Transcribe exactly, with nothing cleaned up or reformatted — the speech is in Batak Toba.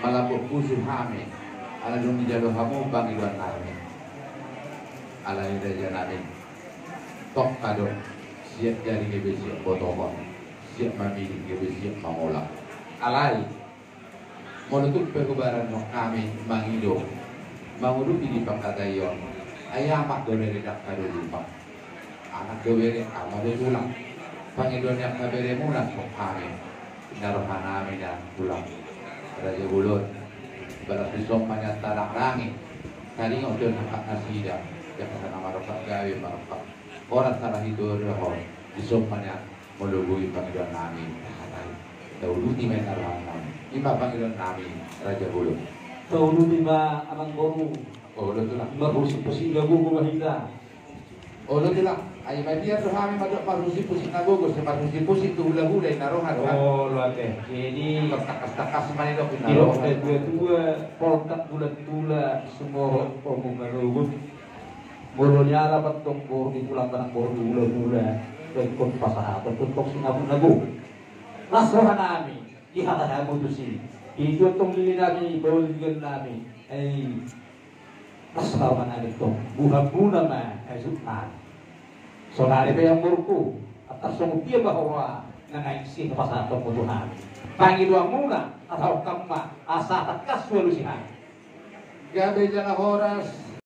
Malambok pusu hami ala dung dijalo hamu pangidoan nami. Alai raja nami, tongka do, siap jari gabe siap botohon, siap mamillit gabe siap mangolap. Alai molo tung pe hubaranhon hami mangido, manguduti di pangkataion, ai amak do bere, dangka do lupa. Anak do bere, ama do tulang. Pangidoan ni angka beremuna tu hami, na roha nami na tulang, raja bolon. Balas dison ma nian tadangdangi, taringot do angka nasida, jala na marongkap gabe, marongkap horas, sala hita do hon dison ma nian. Molo boi pangidoan nami tahatai, tauduti ma i na roha nami. I ma pangidoan nami, raja bolon. Tauduti ma, amangboru. Olo tulang. Marhusipusip na gogo ma hita. Olo tulang. Ai mabiar do hami mandok marhusipusip na gogo, sai marhusipusip tu hulahula i na roha do. Olo ate. Jadi, martangkastangkas ma nidok i na roha. Didok natuatua, poltak bulan tula, sumorop ombun manogot. Molo nialap antong boru ni tulang manang boru ni hulahula, ingkon pasahaton do antong sinabut na gogo. Las roha nami di hata hamu tusi. Itu antong lili nami, baoa lilian nami. Ai, las roha nami antong, buhanmuna ma hajut nami. Saonari pe, amangborungku, antar songon dia ma huroha na naeng sipasahatonmu tu hami. Pangidoanmuna, hatahon hamu ma, asa tangkas hualusi hami. Gabe jala horas,